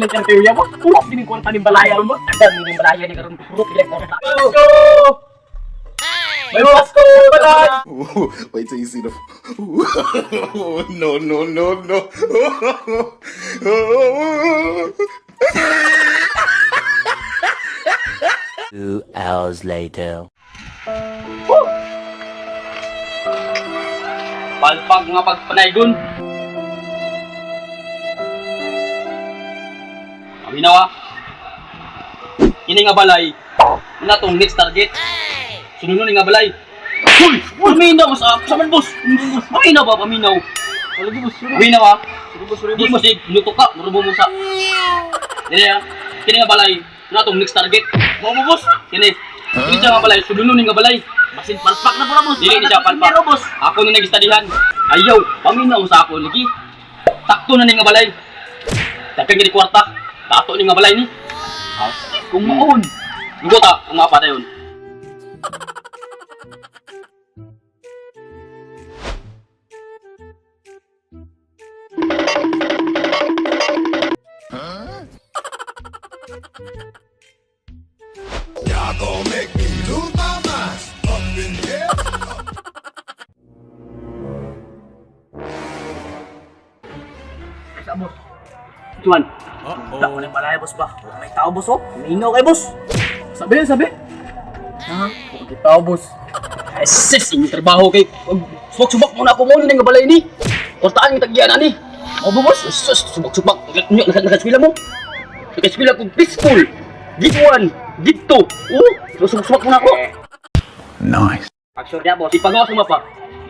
Ilang criteria mo. Purok din yung kwarta ni balaya ron mo. Dami ni balaya ni karon purok ilang kwarta. Pasko! May Pasko! Balay! Wait till you see the. No, no, no, no. 2 hours later. Palpag nga pagpanaygon. Paminaw ah. Kini nga balay, una tong next target. Sunod ni nga balay. Uy! Paminaw mas ah, sa man boss. Paminaw ba paminaw? Paminaw ah. Di mo sig nuto ka, murubo mo sa. Dili ah. Kini nga balay, una tong next target. Mo mo boss. Kini. Kini siya nga balay, sunod ni nga balay. Basin palpak na po na boss. Dili ni siya palpak. Boss. Ako na nagistadihan. Ayaw, paminaw sa ako lagi. Takto na ni nga balay. Daghang gini kwarta. Tato ni nga balay ni. Ah, sige, kung maon. Lugo ta, ang mapa dayon. Y'all gonna make me lose my mind up in here. Sa boss. Tuan, Dako ni balaya boss ba? May tao boss oh. Mingaw kay boss. Sabi sabi. Ha? May tao boss. Ay, sis, inyong trabaho kay subak-subak muna ako mo ni nga balay ni. Kwartaan yung tagyan ani. O boss, sus, subak-subak. Nyo, nakaswila mo. Nakaswila ko peaceful. Git 1, git 2. Oh, subak-subak muna ako. Nice. Action niya, boss. Ipagawa sa mapa.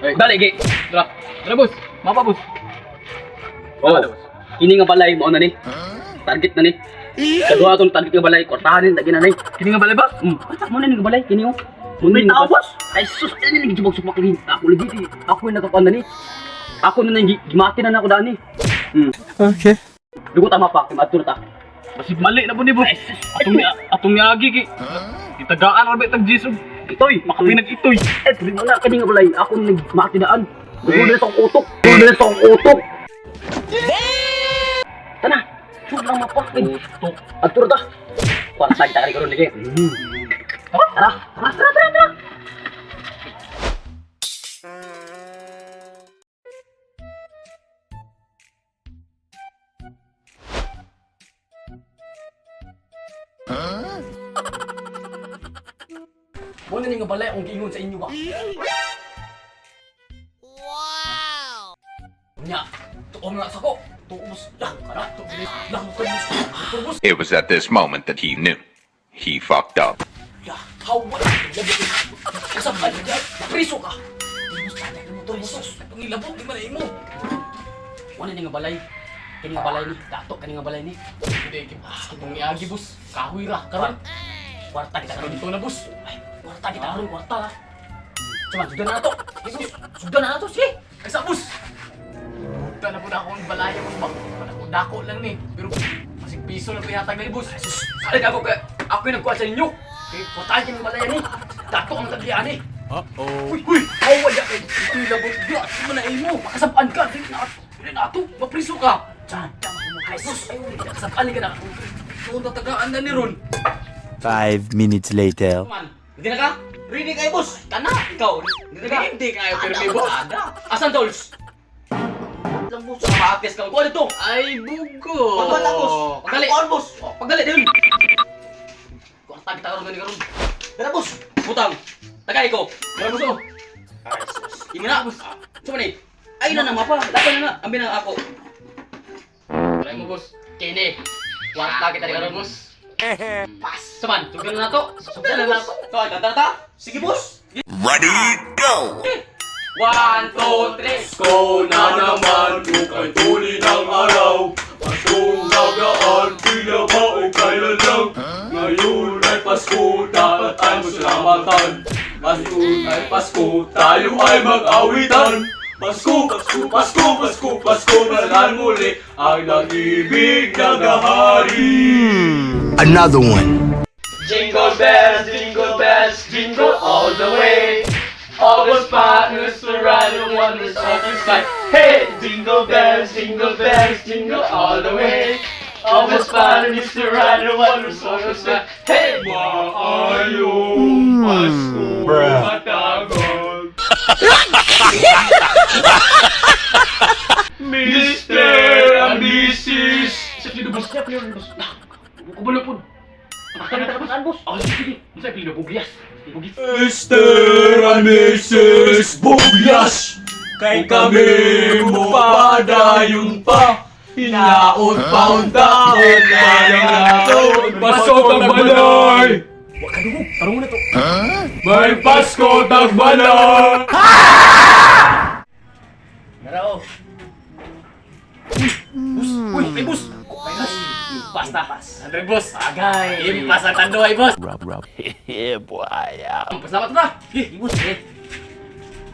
Dali, gi. Dra. Dra boss. Mapa boss. Oh. Kini nga balay mo na ni. Target na ni. Kaduha tong target nga balay, kwartahan ni tagyan na ni. Kini nga balay ba? Kwarta mo na ni nga balay kini oh. Mo May na ni tao, nga boss? Ay sus, ay ni gibog-subak ni. Ako lagi di. Ako yung nakakuan na ni. Ako na nang gimati na na ako daan ni. Okay. Dugo tama pa, kay maadto na ta. Basig mali na po ni boss. Atong ni atong niagi kay. Gitagaan ra ba tag Jisog? Itoy, Makapinag itoy. Eh, tuloy mo na kani nga balay. Ako na nagmati daan. Dugo na sa akong utok. Dugo na sa akong utok. Tana, sure lang mapa. Utok. Adto na ta. Kwarta kita kani karon lagi. Tara, tara, tara, tara, tara. Mo na ni nga balay akong giingon sa inyo ba? Wow! Nya, tuong na sa ko. Tuong boss. Lah, kana to. Lah, motor boss. Motor boss. It was at this moment that he knew. He fucked up. Lah, hawa. Usap ka diyan. Priso ka. Boss, tatay ng motor boss. Itong ilabok di man na imo. Wala ni nga balay. Kini nga balay ni, dato kani nga balay ni. Hindi, itong niagi boss. Kahoy ra karon. Kwarta kita karon. Dito na boss. Ay, kwarta kita karon, kwarta. Cuman sugdan na nato. Sige, boss. Sugdan na nato, sige. Ay sa boss. Buta na po na akong balaya boss ba. Dako, dako lang ni. Pero masig piso lang pinatag na ni boss. Sus, salig ako kay ako yung nagkuha sa inyo. Kay kwartahan kini nga balay ni. Dato ang taglian ni. Uh-oh. Uy, uy, hawa ya kay ito'y labot. Di mo na imo. Makasabaan ka, dili na dili na ato. Mapriso ka. Diyan, tama mo. Ay, sus, ay, nakasabaan ka na. Tuon tatagaan na ni Ron. 5 minutes later. Man, hindi na ka? Ready kayo boss. Kana, ikaw. Hindi na ka? Hindi kayo pero may boss. Asan tolls? Lang boss. Maatis ka. Kuha dito. Ay bugo. Pagdali, boss. Pagdali. Kuan boss. Oh, pagdali din. Kwarta kita karon gani karon. Tara boss. Butang. Tagay ko. Tara boss oh. Imo na. Suma ni. Ay na na mapa. Laban na na. Ambi na ako. Tara mo boss. Kini. Kwarta kita karon. Boss. Pas. Saman, sugdan na nato. Sugdan na nato. So, tata ta. Sige boss. Ready, go! 1, 2, 3. Pasko na naman, bukay tuli ng araw. Paskong nagaan, tila ba o kailan lang? Ngayon ay Pasko, dapat ay masalamatan. Pasko ay Pasko, tayo ay mag-awitan. Pasko, Pasko, Pasko, Pasko, Pasko na lang muli ang nag-ibig na gahari. Another one. Jingle bells, jingle all the way. All the partners around the wonders of the sky. Hey, jingle bells, jingle all the way. Almost found Mr. Rider, what was so sad. Hey! Maayong Pasko, katagal. Mr. and Mrs. Sa pilido, boss. Sa pilido, boss. Kubalo po. Saan, boss? Oh, sige, sige. Sa pilido, bugyas. Bugyas. Mr. and Mrs. Bugyas. Kay kami mo padayon pa. Hinaot pauntaon na naton. Pasok ang balay! Tarong na to. May Pasko tagbalay! Narao. Uy, boss. Uy, ay, boss. Ay, boss. Impas na. 100, boss. Agay. Impas ang tando ay, boss. Rub, rub. Yeah, boy. Pasalamat na. Sige, boss. Eh.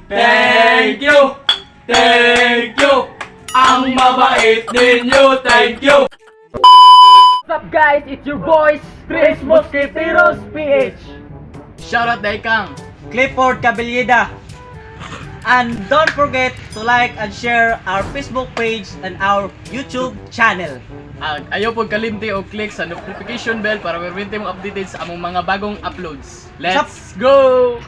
Thank you! Thank you! Ang mabait ninyo, thank you! What's up, guys? It's your boys, Chris Mosqueteros PH. Shoutout dahil kang. Clifford Cabelleda. And don't forget to like and share our Facebook page and our YouTube channel. Ag ayaw po kalimti o click sa notification bell para permente mong updated sa among mga bagong uploads. Let's go!